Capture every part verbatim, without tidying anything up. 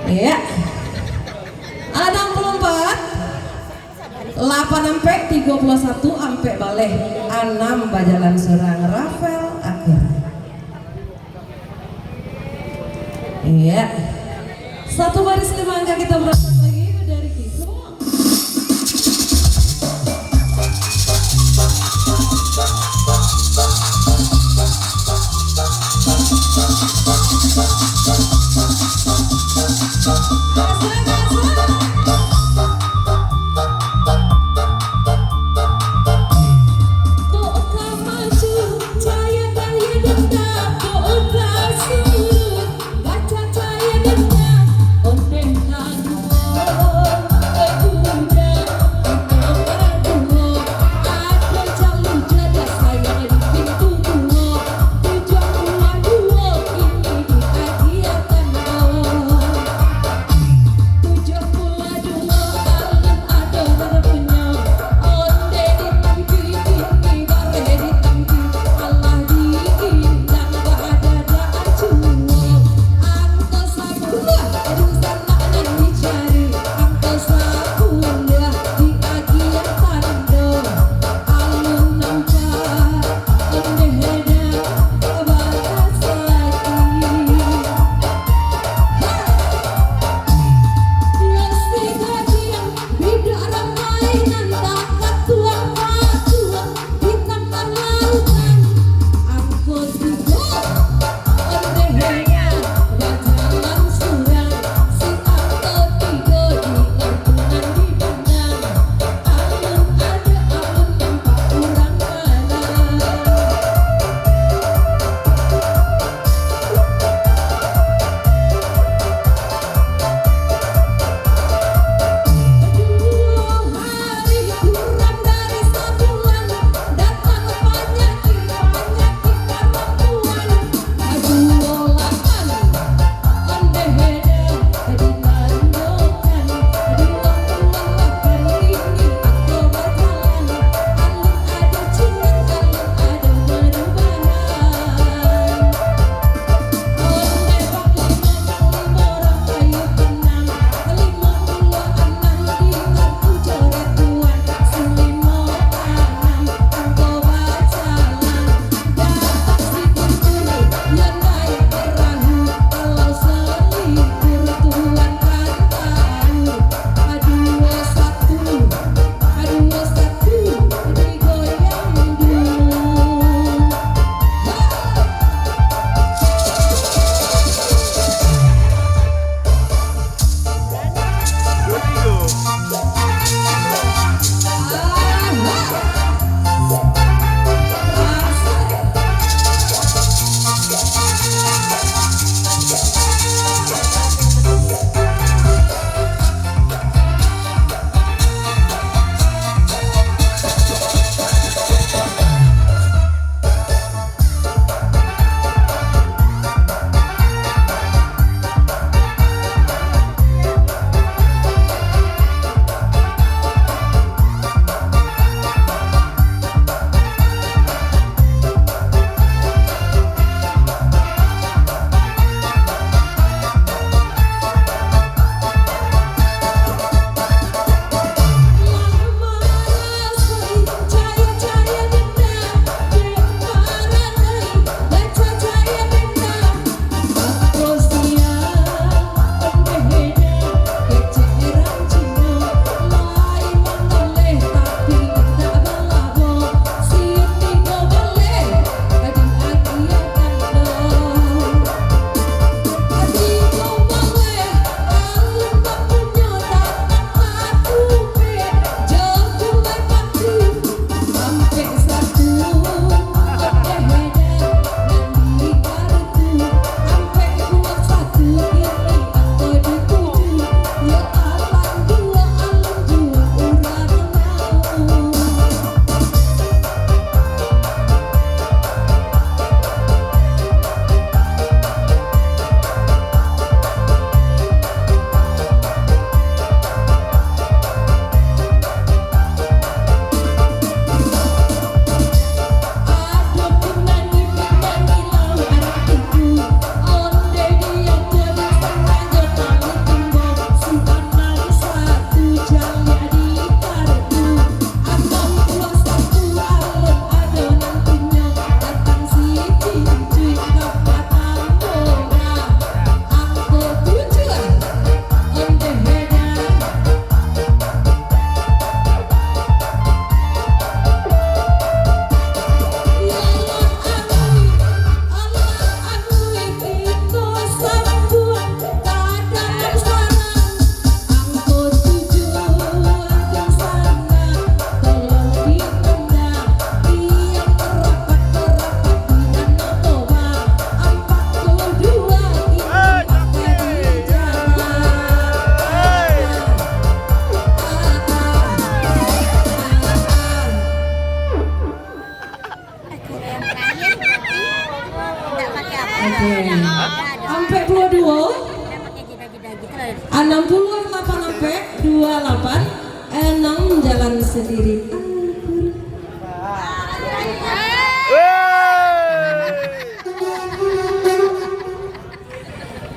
Ya. Anam puluah ampek, lapan ampek, tigo puluah satu ampek baleh, anam bajalan surang, Rafael Akur. Iya. Satu baris lima angka kita berangkat lagi dari Kiko. Anam puluah lapan ampek dua lapan, enam jalan sendiri.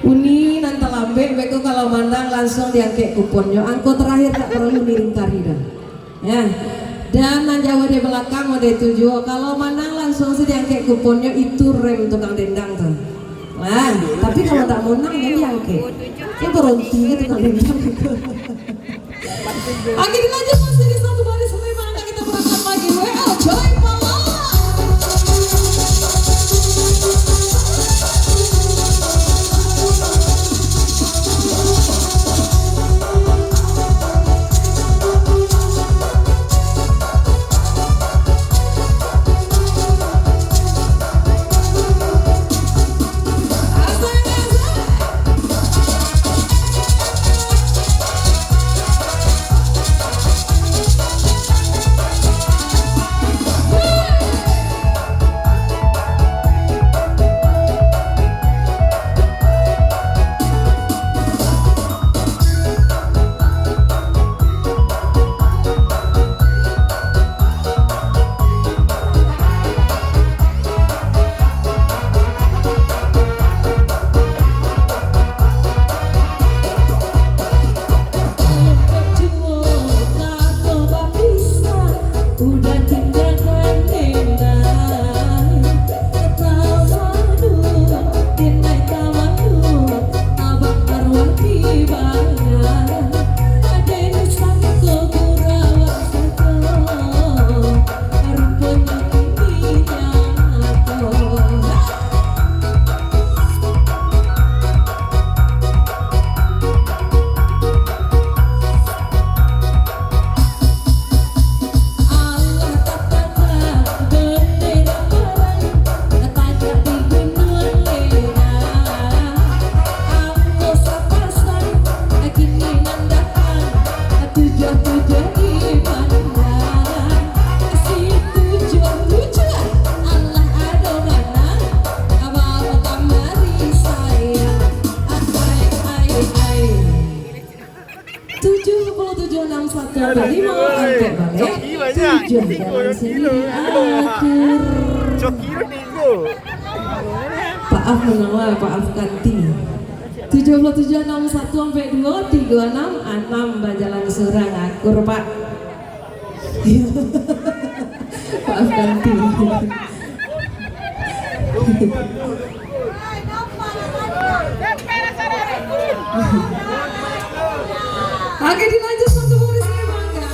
Uni nan talambek, beko kalau manang langsuang diangkek kuponnyo. Angko tarakhir dak paralu ngiring tari doh. Ya. Dan nan jauah di balakang, ode tu juo. Kalau manang langsuang se diangkek kuponnyo, itu rem tukang dendang tu. Nah, tapi kalau dak monang, jan diangkek. Yo, baronti tukang dendang tu. Oke, dilanjut masih di satu baris lima, angka kita berangkat lagi. W O Joy Pala. Tujuh puluh tujuh enam satu lima, angkek baleh. Tujuh jalan sendiri, akur. Paaf manang lah, paaf kanti. Tujuh puluh tujuh enam satu ampek duo, tigo anam, anam bajalan surang, akur, Pak. Paaf kanti. Oke, dilanjut satu baris lima, angka.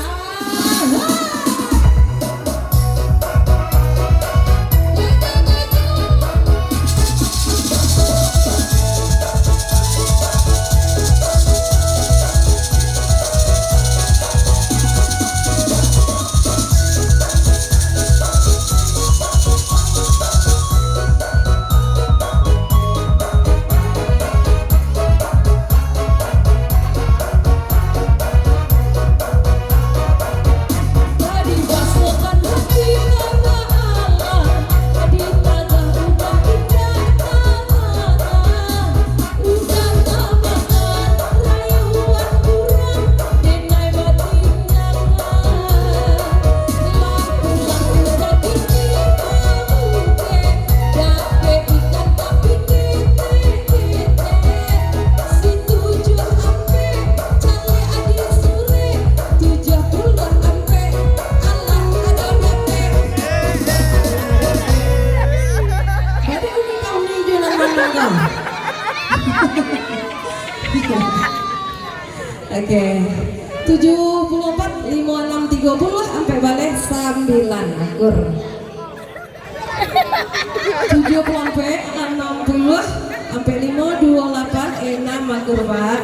Oke. Tujuh puluh empat, limo anam tigo puluh, ampek baleh sambilan, akur. Tujuh puluh ampek, anam puluh, ampek limo, duo lapan, enam, akur, Pak.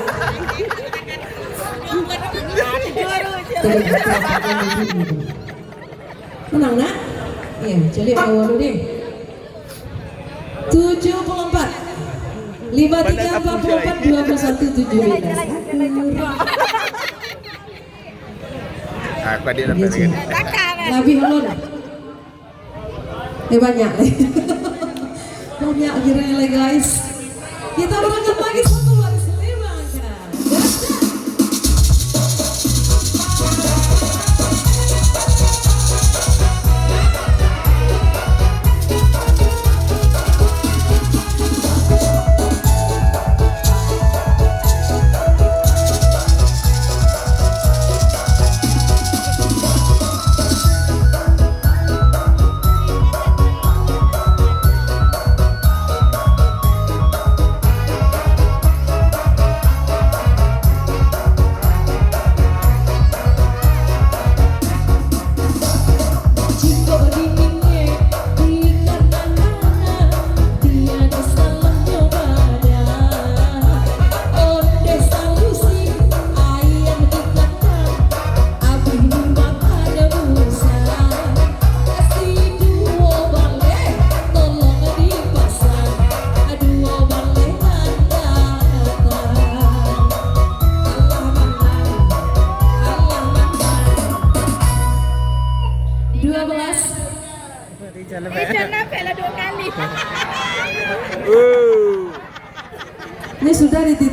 Manang, nak? Iyo, caliak awak dulu deh. Tujuh puluh empat. Lima tiga, empat puluh empat, dua puluh satu, tujuh belas. Ah, aku adik dapat. Iyo, kan? Labiah ulun. Eh, banyak. Banyak kira lah, guys. Kita berangkat lagi satu baris lima, angka.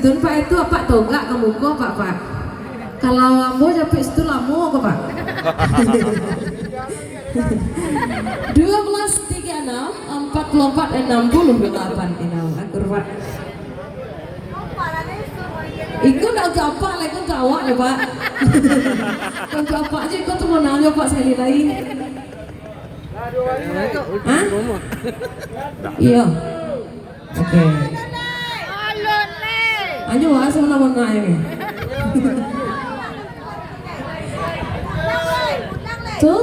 Tun, Pak, itu apak tonggak ka muko, Pak, Pak. Kalau ambo japik situ lamo ko, Pak. Dua belas tiga enam, empat puluh empat enam puluh delapan enam. Akur, Pak. Iko ndak untuak apak lah, iko untuak awak lah, Pak. Untuak apak ajo, iko tu mau nanya, Pak, sakali lai. Hah? Iyo. Oke. Anyo wah, sama-sama naik ni. Tu.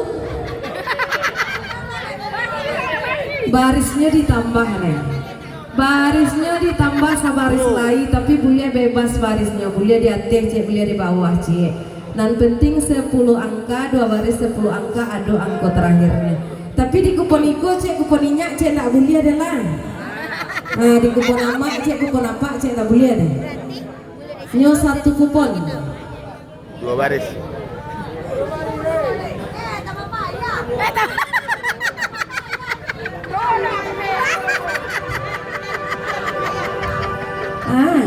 Barisnyo ditambah, nih. Barisnyo ditambah sabaris lai, tapi buliah bebas barisnyo. Buliah di ateh ciek, buliah di bawah ciek. Nan penting sepuluh angka, dua baris sepuluh angka, ado angko terakhirnyo. Tapi di kupon iko ciek, kupon inyak ciek, ndak buliah deh lah. Nah, di kupon amak ciek, kupon apak ciek, ndak buliah deh. Nyo satu kupon. Dua baris. Ah.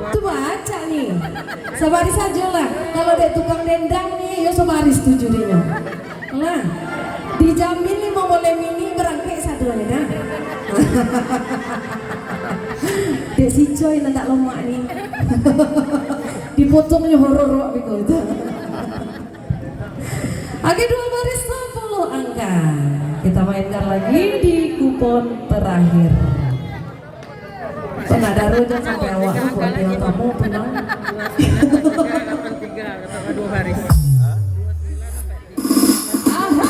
Tu baco ni. Sabaris sajo lah. Kalau dek tukang dendang ni, yo sabaris tu judinyo. Lah, dijamin limo boleh mini barangkek sadonyo, nah. Dek si Coy nan dak lomak ni. Dipotongnyo horor biko tu. Oke, dua baris sepuluh angka. Kita mainkan lagi di kupon terakhir. Kok nak daruh, jangan sampai awak tu buat dia tamu pulang. Dua baris. Aha.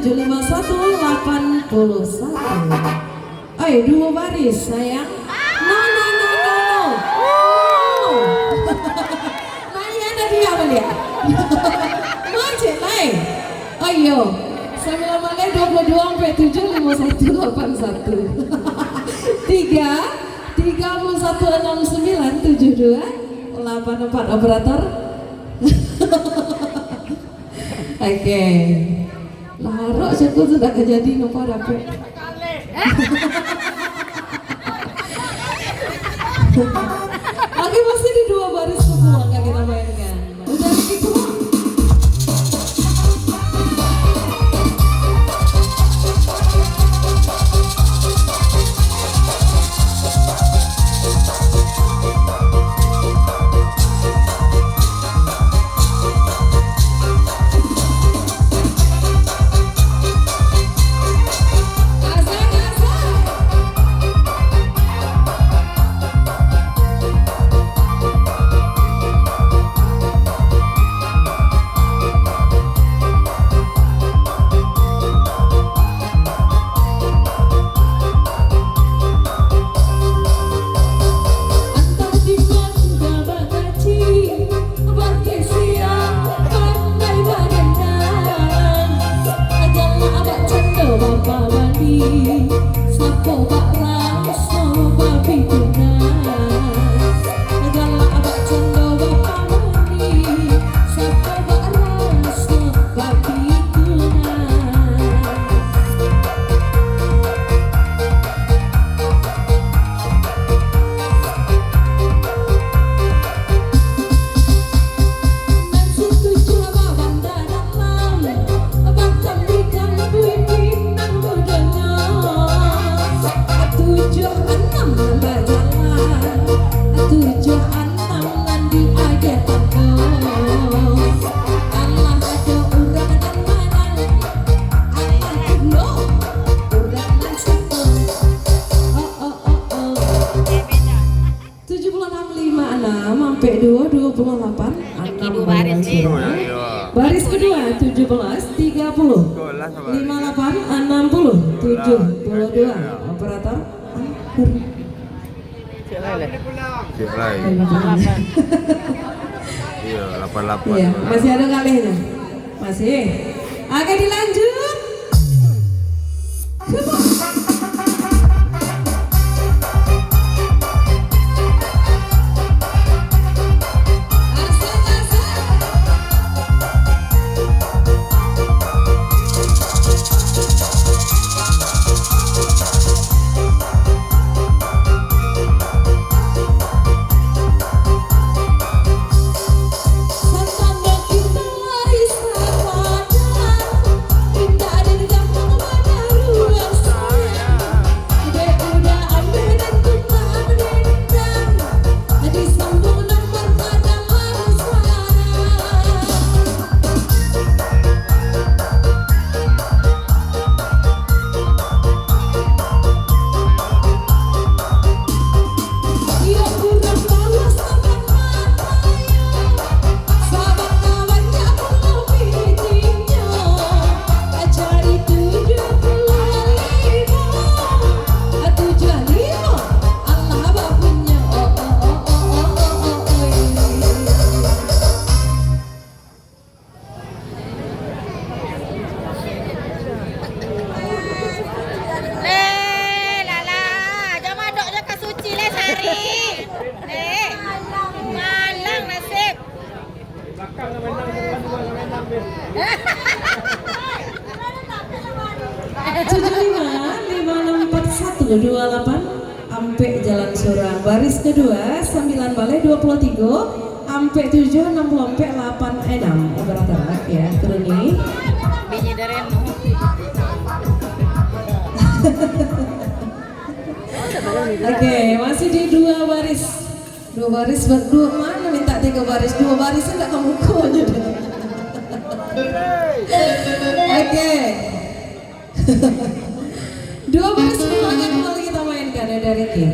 Tujuh lima satu lapan puluh satu. Oi, duo baris, sayang. No, no, no, no, no. No. Naiak dah dia baliak. Macet, naik. Oh, iyo. Sambilan baleh duo puluh duo ampek tujuh limo satu lapan satu. Tiga, tiga puluh satu enam sembilan tujuh dua lapan empat, operator. Oke. Larok syukur tu dak ka jadi, ngapa dapek. Oke, masih di duo baris sabuah ka kita mainkan. Udah lagi kuat. Tujuh anam nan bajalan, tujuh anam nan diagiah tando. Alah ado urang nan manang, alah pulo urang nan sanang. Oh, oh, oh, oh. Tujuh puluh enam lima enam, ampek duo, duo puluh lapan, anam baris. Baris kedua, tujuh belas tiga puluh. Lima lapan, enam puluh, tujuh puluh dua. Operator. Cek lai. Iya, lapan lapan. Iya, masih ada kalinya. Masih. Oke, dilanjut. Leh, lala, jan madok jo ka suci leh, Sari. Leh, malang nasib. Tujuh lima, lima enam empat satu dua lapan. Ampek jalan surang. Baris kedua, sambilan baleh duo puluah tigo, ampek tujuah anam puluah ampek lapan enam. Operator, ya, turuni. Bini dari anu. Oke, masih di duo baris. Duo baris, ba-, duo, ma mintak tigo baris? Duo baris indak ka muko nyo. Oke. Duo baris kembali, kembali kita mainkan, ya, dari Kim.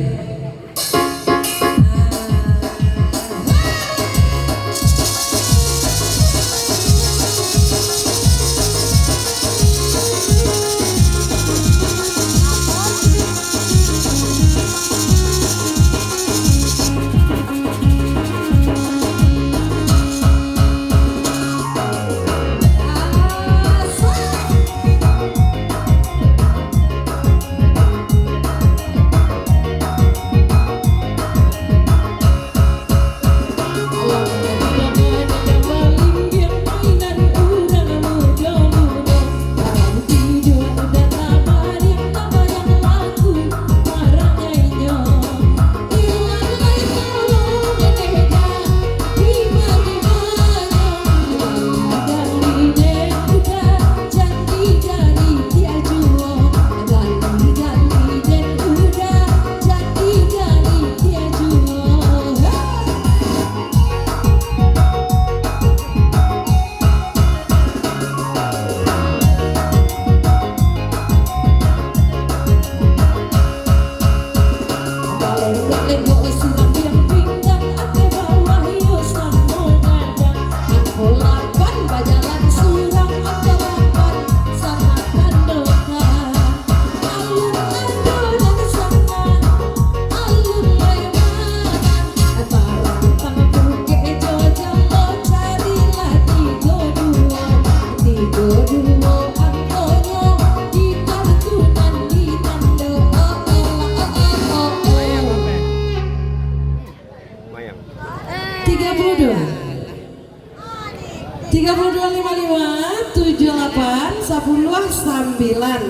Tiga puluh dua lima lima, tujuh lapan, sepuluh sembilan.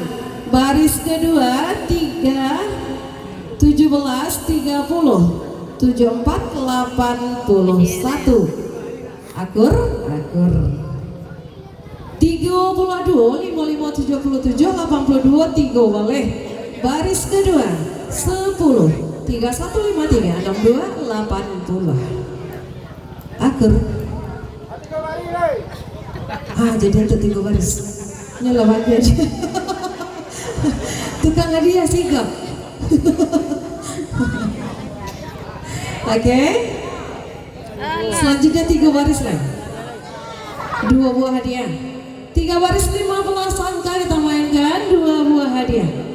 Baris kedua, tiga, tujuh belas, tiga puluh, tujuh empat, delapan puluh satu. Akur, akur. Tiga puluh dua lima lima, tujuh puluh tujuh, delapan puluh dua, tiga baleh. Baris kedua, sepuluh, tiga satu lima tiga, enam dua, delapan puluh. Akur. Ah, jadi untuk tiga baris. Nyolah bagi aja. Tukang hadiah sigap. Oke. Selanjutnya tiga baris lah. Dua buah hadiah. Tiga baris lima belas angka kita mainkan, dua buah hadiah.